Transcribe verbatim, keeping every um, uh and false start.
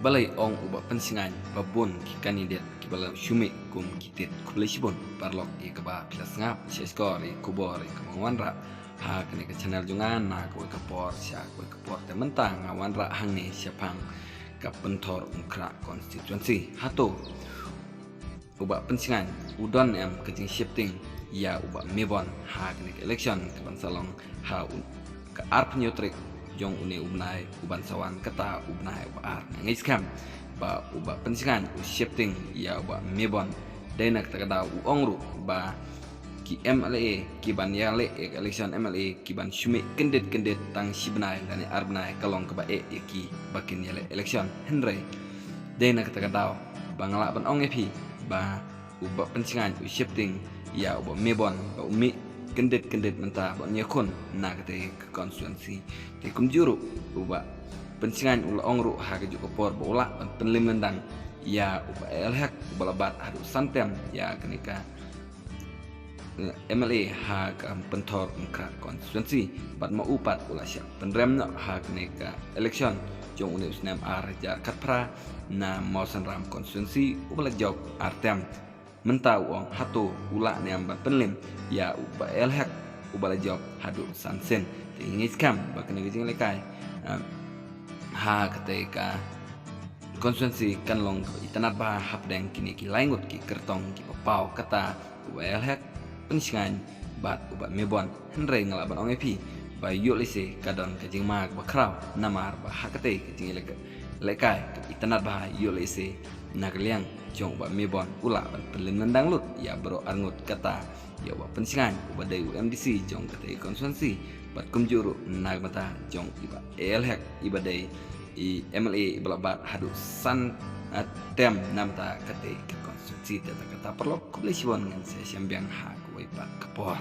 Balei ong u Bah Pynsngain ba bun ki kandidet kiba la shu mih kum ki tied? Khublei shibun paralok ïa kaba phi la sngap sha skor ïa ka khubor ïa kaba nga wanrah ha kane ka channel jong nga na kawei ka por sha kawei ka por. Te mynta nga wanrah hangne shaphang ka Pynthorumkhrah constituency. Hato u Bah Pynsngain u don em ka jingsheptieng ïa u Bah Mebon ha kane ka election kaban sa long ha u, ka arphew hynñiew tarik jong une u bnai uban sa wan, kata u bnai uba ar? Nga ngeit skhem ba u Bah Pynsngain u sheptieng ïa u Bah Mebon. Dei na kata ka daw u ong ruh ba ki M L A kiban ïaleh ïa ka election M L A kiban shu mih kyndit kyndit tang shi bnai lane ar bnai ka long kaba eh ïa ki ba kin ïaleh election. Hynrei dei na kata ka daw ba nga lah ban ong ïa phi ba u Bah Pynsngain u sheptieng ïa u Bah Mebon ba u mih kyndit kyndit mynta ban ïakhun na kata ka constituency. Te kumjuh ruh u Bah Pynsngain u la ong ruh ha kajuh ka por ba u lah ban pynlem lyndang ïa u Bah A L Hek uba la bat haduh san term ïa kane ka M L A ha ka Pynthorumkhrah constituency, bad ma u pat u la shah pynrem noh ha kane ka election jong une u snem ar hajar khatphra na Mawsynram constituency uba la jop ar term. Mynta u ong hato u lah ne em ban pynlem ïa u Bah A L Hek uba la jop haduh san sien? Te nga ngeit skhem ba kane ka jinglehkai, eh, ha kata ka constituency kan long kaba itynnad bha hapdeng kine ki lai ngut ki kyrtong kiba paw, kata u Bah A L Hek, Pynsngain bad u Bah Mebon. Hynrei nga lah ban ong ïa phi ba ïoh lehse ka don ka jingma kaba khraw, namar ba ha kata ka jinglehkai kaba itynnad bha ïoh lehse na ka liang jong u Bah Mebon u lah ban pynlem lyndang lut ïa baroh arngut, kata ïa u Bah Pynsngain uba dei u M D C jong kata ka constituency, bad kumjuh ruh na ka bynta jong i Bah A L Hek iba dei i M L A iba la bat haduh san, eh, term na ka bynta kata ka constituency. Te kata paralok, khublei shibun, ngan sa ïashem biang ha kawei pat ka por.